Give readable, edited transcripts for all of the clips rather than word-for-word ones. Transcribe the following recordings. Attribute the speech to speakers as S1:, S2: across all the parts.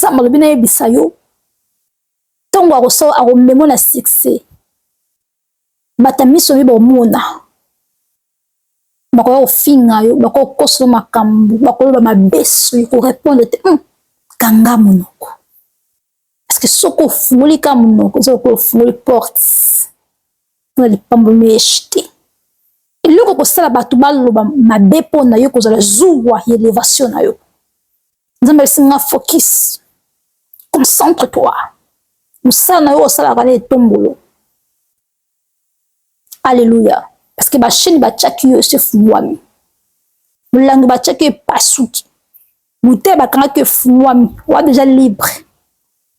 S1: Nzambe alobi nayebisa yo, ntango akosala akomemo na succès, bato ya miso mi bomona bakoya kofinga yo, bakoya kokosa makambo, bakoloba mabe, soki korepondre te, kanga monoko, parce que soki ofungoli ka monoko, eza lokola ofungoli porte mpona lipamboli echete. Eloko kosala bato baloba mabe mpo na yo, kozala zuwa ya élévation na yo. Nzambe ayesinga focus, concentre toi, mosala na yo osalaka na etombolo. Alléluia. Parce que bachaîne batiaki yo esi efungwami, molangi batiaki epasuki, bouteille bakangaki efungwami, oa déjà libre.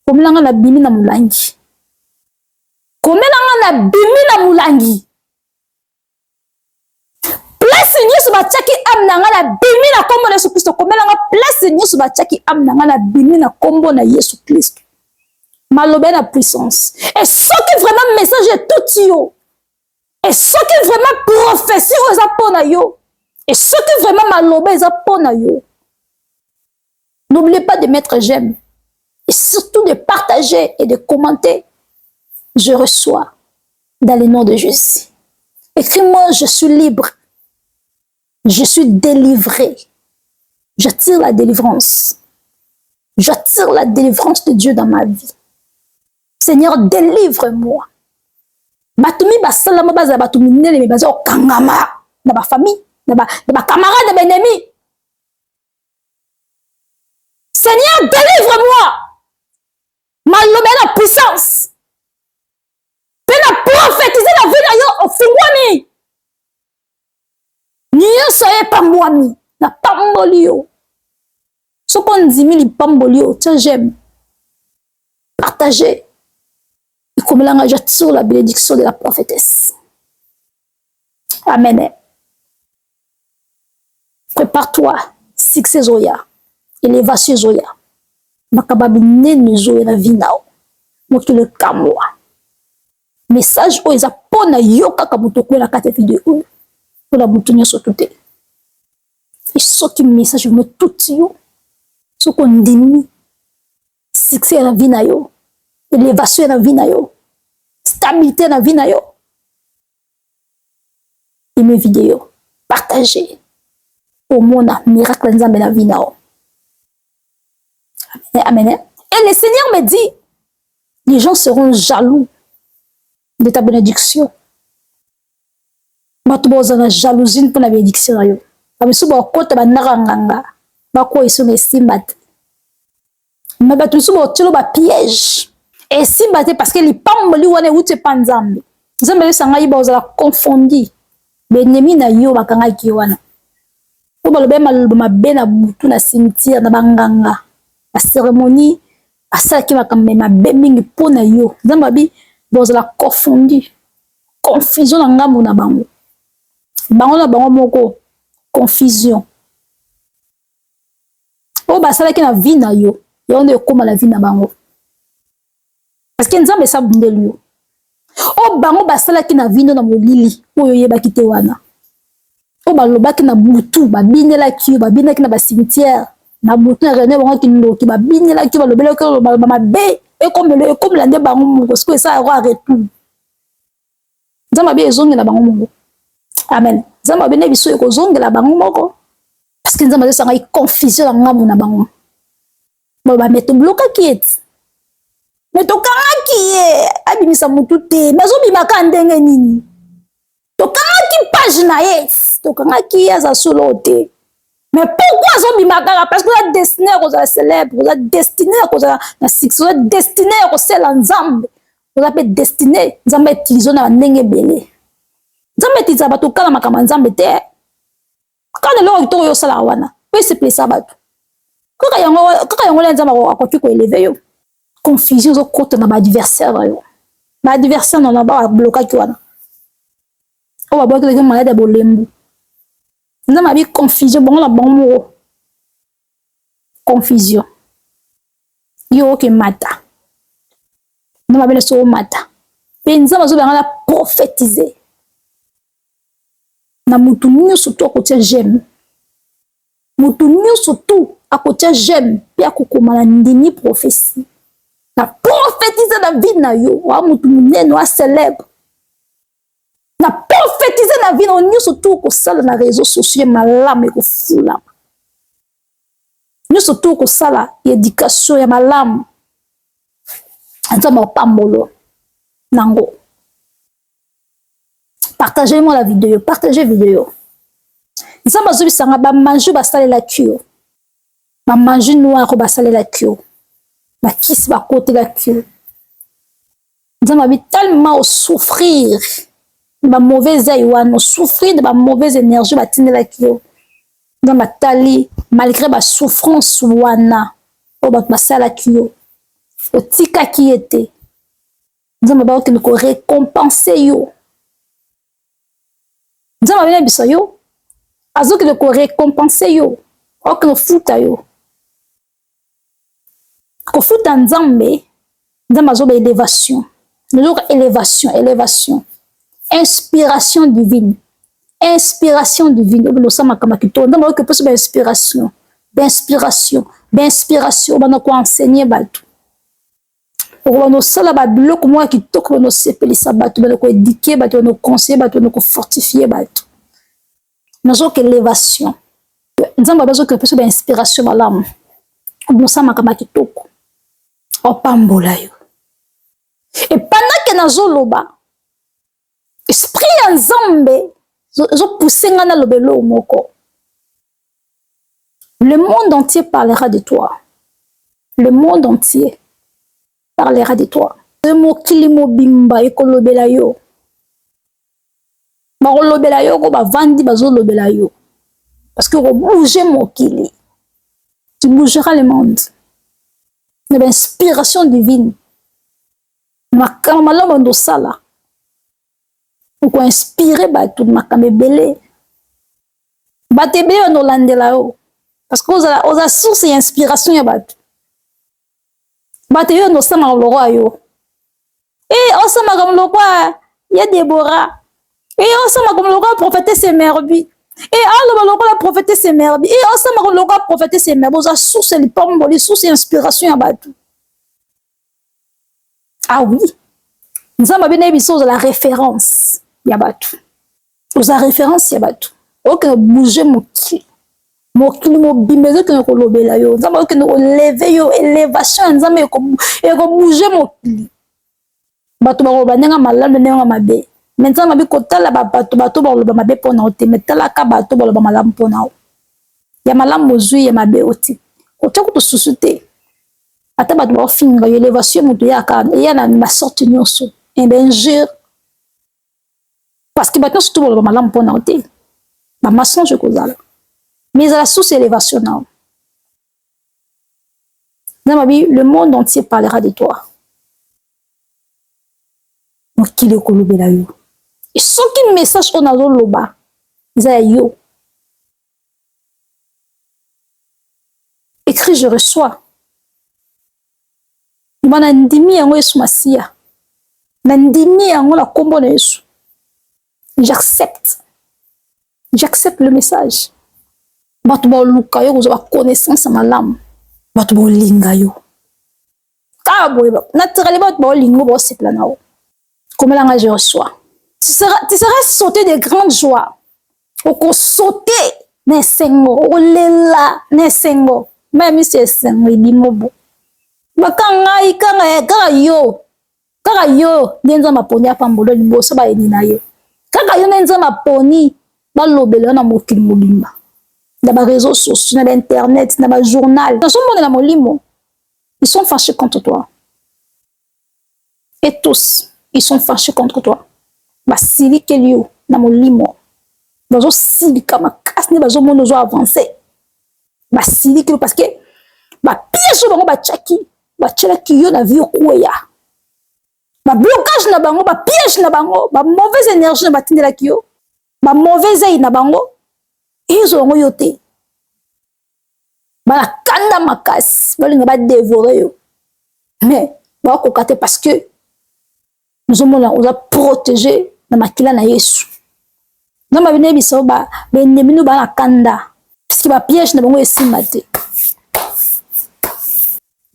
S1: Komelanga na bimi na molangi, komelanga na bimi na molangi, place nyonso batiaki âme na ngai na bimi na nkombo na Yesu Kristo. Komelanga, place nyonso batiaki âme na ngai na bimi na nkombo na Yesu Kristo. Maloba na puissance. Et soki vraiment message etuti yo, et soki vraiment prophétie oyo eza mpo na yo, et soki vraiment maloba eza mpo na yo, n'oubliez pas de mettre j'aime et surtout de partager et de commenter « Je reçois dans le nom de Jésus ». Écris-moi « Je suis libre, je suis délivré, j'attire la délivrance, j'attire la délivrance de Dieu dans ma vie. Seigneur, délivre-moi ». Bato mi basalama bazala bato minene, me baza kokangama na bafamille, na bacamarade, na baennemi. Seigneur, délivre-moi. Maloba na puissance, mpe na prophétise na vie na yo, ofungwami, nyonso epambwami. Napamboli yo. Soki ondimi lipamboli yo, tia j'aime, partage, ekomelanga « J'attire la bénédiction de la prophétesse ». Amen. Prépare-toi, succès ezoya, élévation ezoya, makambo minene ezoya na vie na yo. Mokili ekamwa. Message oyo eza mpo na yo kaka moto okwela kati ya video oyo, mpona moto nyonso tu te. Soki message mo etuti yo, soki ondimi succès na vie na yo, élévation na vie na yo, stabilité na vie na yo, aime vidéo, partage, omona miracle Nzambe na vie na yo. Amen, amen. Et le Seigneur me dit: les gens seront jaloux de ta bénédiction. Bato bozala na jalousie mpona bénédiction na yo. Bamisusu bakota bandaka nganga, bakweyisa na esimba te. Me bato misusu baotielo bapiège, esimba te, parce que lipamboli wana ewuti epa Nzambe. Nzambe ayebisa ngai bazala confondu. Baennemi na yo bakangaki wana, po baloba maloba mabe na butu, na cimetière, na banganga, bacérémonie, basalaki makambo mabe mingi mpo na yo. Nzambe abi bozala confondu, confusion na ngambo na bango, bango na bango moko, confusion oyo basalaki na vie na yo, yango nde ekóma na vie na bango, parce que Nzambe esabundeli yo. Oyo bango basalaki na vie na molili oyo oyebaki te wana, oyo balobaki na butu, babinelaki yo, babinelaki na bacimetière na butu, na réunion bango kindoki, babinelaki yo, balobelaki yo mabe, ekomela ekomela nde bango moko. Sikoyo esala yango a retour. Nzambe abi ezongela bango moko. Amen. Nzambe abi nde biso ekozongela bango moko, parce que Nzambe azosanga confusion na ngambo na bango. Baloba: me toblokaki ye ti, me tokangaki ye, abimisa motu te, me azobimaka ndenge nini? Tokangaki page na ye, tokangaki ye, aza solo te, mais pourquoi azobima kaka? Parce que oza destiné ya kozala célèbre, oza destiné ya kozala na succès, oza destiné ya kosala Nzambe, oza mpe destiné Nzambe utiliser na bandenge ebele. Nzambe utilisaka bato kala makambo ya Nzambe te. Kaka eloko kitoko oyo osalaka wana po esepelisa bato, kaka yango, kaka yango nde Nzambe akoki koélever yo. Confusion ezokota na baadversaire na yo. Baadversaire na bablokaki wana, oyo babwakilaki malade ya bolembu, Nzambe abi confusion bango na bango moko, confusion. Yo oke mata, Nzambe abele so omata mpe Nzambe azobanga na prophétise na mutu nyonso to akotia j'aime, mutu nyonso tu akotia j'aime mpe akokoma na ndimi prophetie. Na prophétise na vie na yo, oa motu monene, oa célèbre. Na prophétise na vie na yo nyonso tu okosala na réseaux sociaux malamu ekofulama. Nyonso tu okosala éducation ya malamu. Nzambe apambolo nango. Partagez-moi la vidéo, partagez vidéo. Nzambe azobisanga bamagie basalelaki yo, bamagie noire oyo basalelaki yo, bakisi bakotelaki yo. Nzambe abi tellement osouffrir na bamauvaise ai wana, osouffrir na bamauvaise énergie batindelaki yo. Nzambe atali malgré basouffrance wana oyo bato basalaki yo, otikaki ye te. Nzambe bakokende korécompense yo. Nzambe abina biso yo azokende korécompense yo, okende kofuta yo. Kofuta Nzambe, Nzambe azoba élévation, nazoka élévation, élévation, inspiration divine, inspiration divine. Obanda osala makambo ya kitoko, Nzambe ayoki mposo bainspiration, bainspiration, bainspiration. Obanda koenseigner bato, okobanda osala babiloko moko ya kitoko, banda osepelisa bato, banda koéduquer bato, banda koconseiller bato, banda kofortifier bato. Nazoka élévation. Nzambe abazoki mposo bainspiration malamu, obanda osala makambo ya kitoko, opambola yo. Et pendant que nazoloba, esprit ya Nzambe ezopousse nga naloba eloko moko: le monde entier parlera de toi, le monde entier parlera de toi. Mokili mobimba ekolobela yo, bakolobela yo ko bavandi bazolobela yo, parce que okobouge mokili, tu bougeras le monde na bainspiration divine. Makambo malamu bando osala, okoinspire bato makambo ebele, bato ebele bando olandela yo, parce que ozala oza source ya inspiration ya bato. Bato yo osamaka lokwa yo, e osamaka lokwa ya Debora, e osamaka lokwa prophétesse Merbi, e aloba lokola prophétesse Merbi, e osamaka lokwa prophétesse Merbi. Oza source ya lipamboli, source ya inspiration ya bato. Ah oui, Nzambe abe nayebi biso ozala référence ya bato, oza référence ya bato. Okende bouge mokili, mokili mobimba ezokende kolobela yo. Nzambe okende koélever yo, élévation ya Nzambe ekobouge mokili. Bato bakoloba ndenge malamu, ndenge mabe, mais Nzambe abi kotala bato, bato bakoloba mabe mpo na yo te, mais talaka bato baloba malamu mpo na yo. Ya malamu ozwi, ya mabe oti kotia kutu susu te. Ata bato baofinga yo, élévation moto eyaka, eya na basorte nyonso, bainjure, parce que bato nyonso to baloba malamu mpo na yo te. Bamensonge ekozala, mais ezala source élévation na yo. Nzambe abi le monde entier parlera de toi, mokili ekolobela yo. Soki message oyo nazoloba eza ya yo, écrit je reçois. Bana ndimi yango, Yesu Masiya, na ndimi yango na nkombo na Yesu. J'accepte, j'accepte le message. Bato baluka yo kozwa baconnaissance ya malamu, bato baolinga yo kaka boye naturellement, bato baolinga, baosepela na yo. Komelanga je reçois. Tu seras sauté de grande joie, okosauter na esengo, okolela na esengo, mai miso esengo ebimo bo baka ngai kaka kaka yo, kaka yo nde Nzambe aponi apambola liboso bayeni na yo, kaka yo nde Nzambe aponi balobela yo na mokili mobimba, na baréseaux sociaux, na bainternet, na bajournal. Nazomonela molimo, ils sont fâchés contre toi, et tous ils sont fâchés contre toi. Basilikeli yo na molimo, bazosilika makasi nde bazomona ozo avance. Basilikeli parce que bapiège oyo bango batiaki, batielaki yo na vie okweya, bablocage na bango, bapiège na bango, bamauvaise énergie na batindelaki yo, bamauvaise ai na bango ezwa yango yo te. Balakanda makasi, balinga badévorer yo, mais bakoka te, parce que ozomona oza protégé na makila na Yesu. Nzambe abino yebisa yo baennemi no baa na kanda, puisque bapiège na bango esimba te.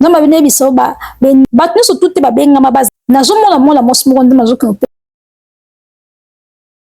S1: Nzambe abino yebisa yo bato nyonso tu te babengama. Nazomona mwana mwasi moko nde nazokende.